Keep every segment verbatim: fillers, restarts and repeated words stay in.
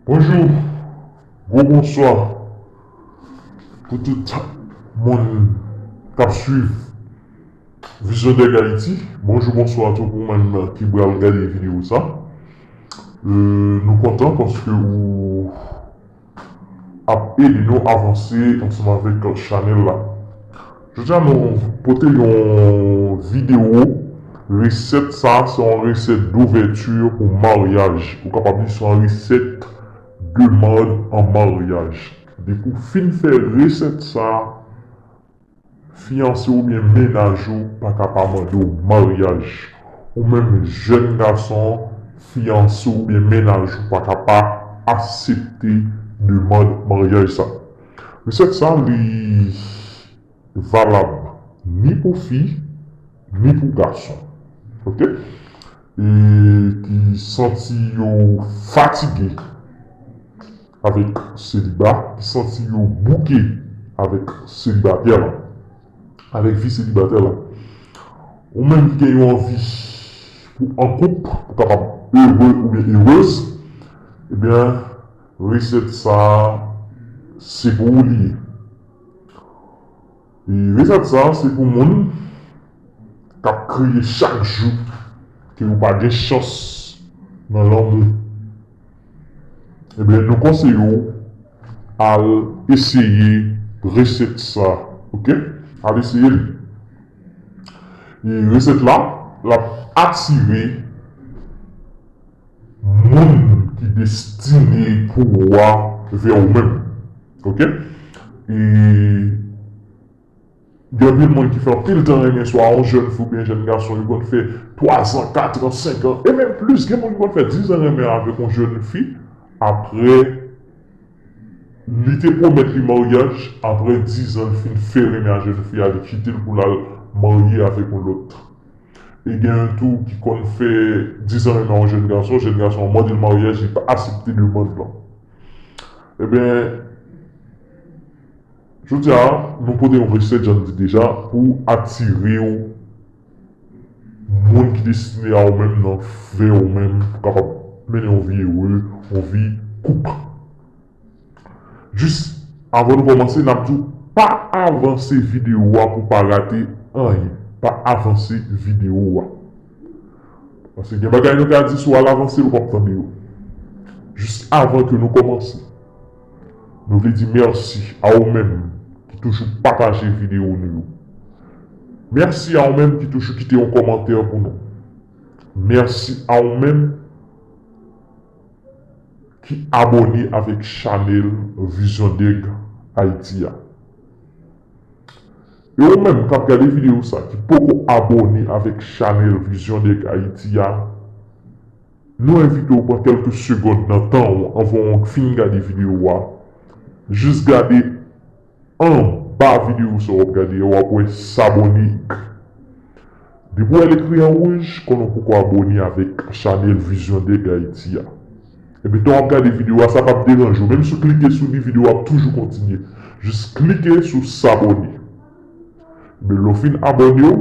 Bonjou, gwo bonswa pou tout moun k ap swiv Vizyon Dèg Ayiti. Bonjou, bonswa tou pou moun ki pral gade videyo sa. Euh, nou kontan paske ou ap ede nou avanse ansanm avèk chanèl la. Jodi a nou pote yon videyo resèt. Sa se yon resèt douvèti pou maryaj. Ou kapab di se yon resèt demann an maryaj. Depi w fin fè resèt sa, fiyanse w oubyen mennaj ou pa ka pa mande w maryaj. Ou menm jèn gason, fiyanse w oubyen mennaj ou pa ka pa aksepte demann maryaj sa. Resèt sa li valab ni pou fi, ni pou gason. Oke? E ki santi yo fatige avèk seliba, ki santi yo bouke avèk selibatè la, avèk vi selibatè la. Ou menm ki gen yon anvi pou an koup, pou kapab ere oubyen erez, ebyen, resèt sa se pou ou li ye. E resèt sa se pou moun k ap kriye chak jou ke yo pa gen chans nan lanmou. Ebyen, nou konseye w al eseye resèt sa, oke? Al eseye li. E resèt la, l ap atire moun ki destine pou ou a vè ou menm. Oke? E gen anpil moun ki fè anpil tan renmen swa yon jèn fi oubyen jèn gason, yo konn fè twa zan, kat an, senk an, e menm plis. Gen moun ki konn fè diz an renmen avèk yon jèn fi. Apre, li te pwomèt li maryaj, apre diz an, li fin fè renmen a jèn fi a, li kite l pou l al marye avèk yon lòt. E gen tou ki konn fè diz an renmen yon jèn gason, jèn gason an mande l maryaj, li pa aksepte demann lan. Ebyen, jodi a, nou pote yon resèt, jan m di deja, pou atire w moun ki destine a ou menm nan vè ou menm, pou kapab mennen yon vi ere, yon vi koup. Jis avan nou kòmanse, n ap di w pa avanse videyo a pou pa rate anyen. Pa avanse videyo a. Paske gen bagay nou ka di, si w al avanse l, ou p ap tande yo. Jis avan ke nou kòmanse, nou vle di mèsi a ou menm ki toujou pataje videyo nou yo. Mèsi a ou menm ki toujou kite yon kòmantè pou nou. Mèsi a ou menm ki abòne avèk chanèl Vizyon Dèg Ayiti a. E ou menm k ap gade videyo sa, ki poko abòne avèk chanèl Vizyon Dèg Ayiti a, nou envite w pran kèlke segond nan tan w anvan w fin gade videyo a. Jis gade anba videyo sa w ap gade a, w ap wè s'abonner. Depi w wè l ekri an wouj, konnen w poko abòne avèk chanèl Vizyon Dèg Ayiti a. Ebyen, tan w ap gade videyo a, sa p ap deranje w. Menm si w klike sou li, videyo a ap toujou kontinye. Jis klike sou s'abonner. Ebyen, lè w fin abòne w,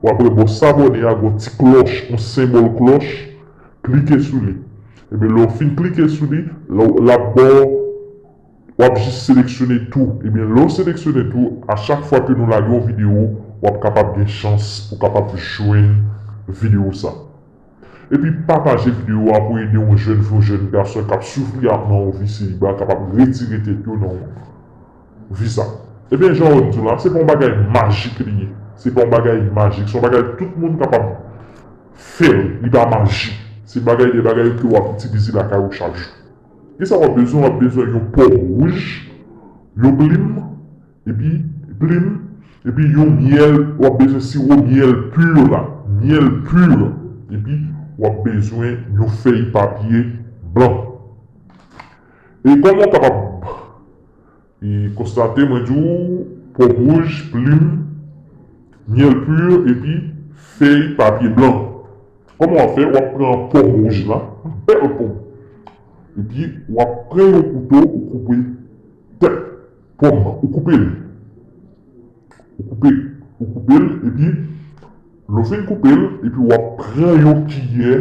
w ap wè bò s'abonner a, gon ti klòch, yon senbòl klòch, klike sou li. Ebyen, lè w fin klike sou li, l ap ba w W ap jis seleksyone tou. Ebyen, lè w seleksyone tou, a chak fwa ke nou lage yon videyo, w ap kapab gen chans pou kapab jwenn videyo sa. Epi pataje videyo a pou ede yon jèn fi, yon jèn gason k ap soufri ak nan yon vi seliba kapab retire tèt yo nan yon vi sa. Ebyen, jan w di la, se pa yon bagay majik li ye. Se pa yon bagay majik. Se yon bagay tout moun kapab fè l. Li pa majik. Se bagay de bagay ke w ap itilize lakay ou chak jou. Kisa w ap bezwen? W ap bezwen yon pòm wouj, yon plim, epi plim, epi yon myèl, w ap bezwen siwo myèl pur la, myèl pur, epi w ap bezwen yon fèy papye blan. E kòman w kapab e konstate, mwen di w, pòm wouj, plim, myèl pur, epi fèy papye blan. Kòman w ap fè? W ap pran pòm wouj la, bèl pòm. Epi w ap pran yon kouto, ou koupe tèt pòm nan, ou koupe l. Ou koupe, ou koupe l, epi lè w fin koupe l, epi w ap pran yon kiyè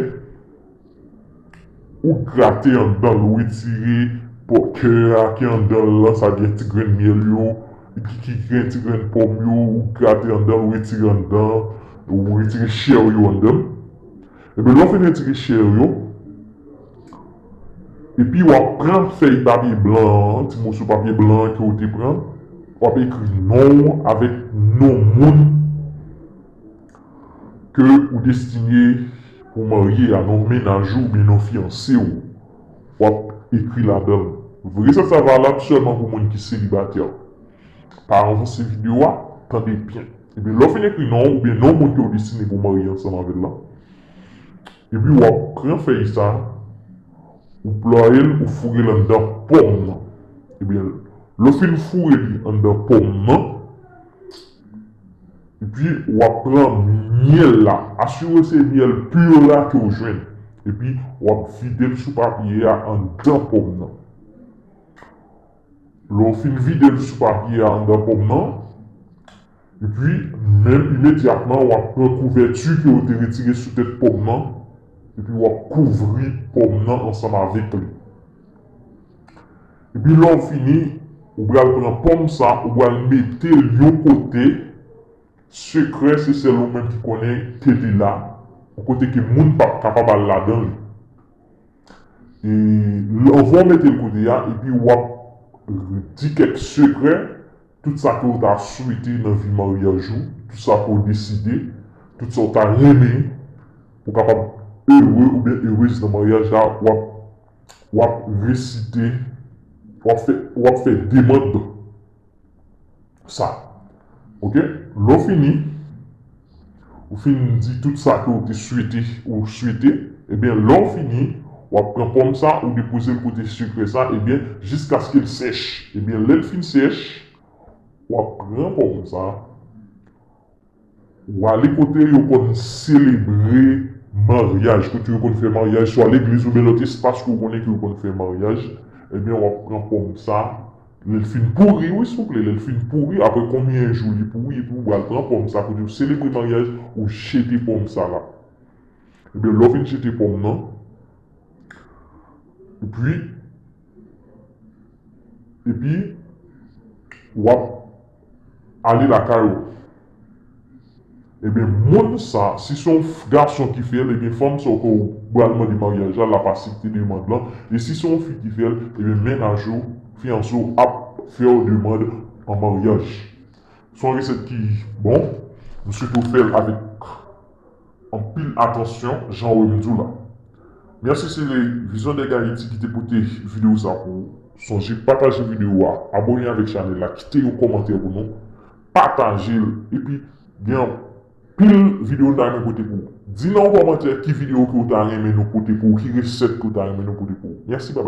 ou grate anndan l, ou retire po kè a ki anndan l lan, sa gen ti grenn myèl yo, ki, ki gen ti grenn pòm yo, ou grate anndan l, ou retire anndan, ou retire chè yo anndan. Ebyen, lè w fin retire chè yo, epi w ap pran fèy papye blan an, ti moso papye blan an ke w te pran, w ap ekri non w avèk non moun ke ou destine pou marye a, non mennaj ou oubyen non fiyanse w, w ap ekri ladan l. Resèt sa valab sèlman pou moun ki selibatè. Pa ranvòse videyo a, tande byen. Ebyen, lè w fin ekri non w oubyen non moun ke w destine pou marye ansanm avè l lan, epi w ap pran fèy sa, ou plwaye l, ou foure l anndan pòm nan. Ebyen, lè w fin foure li anndan pòm nan, epi w ap pran myèl la. Asire w se myèl pi la ke w jwenn. Epi w ap vide l sou papye a anndan pòm nan. Lè w fin vide l sou papye a anndan pòm nan, epi menm imedyatman w ap pran kouvèti ke w te retire sou tèt pòm nan, epi w ap kouvri pòm nan ansanm avèk li. Epi lè w fini, ou pral pran pòm sa, ou pral mete l yon kote sekrè, se sèl ou menm ki konnen ke li la, yon kote ke moun p ap kapab al ladan li. E anvan w mete l kote a, epi w ap di kèk sekrè, tout sa ke w ta swete nan vi maryaj ou, tout sa ke w deside, tout sa w ta renmen pou w kapab ere oubyen erez nan maryaj la, w ap, w ap resite, w ap fè, w ap fè demann sa. Oke? Lè w fini, ou fin di tout sa ke w te swete, ou swete, ebyen, lè w fini, w ap pran pòm sa, ou depoze l kote sekrè sa, ebyen, jiskaske l sèch. Ebyen, lè l fin sèch, w ap pran pòm sa, w ale kote yo konn selebre maryaj, kote yo konn fè maryaj, swa legliz oubyen lòt espas ke w konnen ke yo konn fè maryaj, ebyen, w ap pran pòm sa, lè l fin pouri, wi, souple, lè l fin pouri, apre konbyen jou li pouri, epi w al pran pòm sa, kote yo selebre maryaj, ou jete pòm sa la. Ebyen, lè w fin jete pòm nan, epi, epi, w ap ale lakay ou. Ebyen, moun sa, si se yon f-, gason ki fè l, ebyen, fanm sa w ke w pral mande maryaj la, l ap aksepte demann lan. E si se yon fi ki fè l, ebyen, mennaj ou, fiyanse w ap fè w demann an maryaj. Se yon resèt ki bon. M swete w fè l avèk anpil atansyon, jan w wè m di w la. Mèsi, se Vision Deg Haïti ki te pote videyo sa pou ou. Sonje pataje videyo a, abòne avèk chanèl la, kite yon kòmantè pou nou, pataje l, epi gen anpil videyo nou ta renmen pote pou ou. Di nan yon kòmantè ki videyo ke w ta renmen nou pote pou ou, ki resèt ke w ta renmen nou pote pou ou. Mèsi, babay.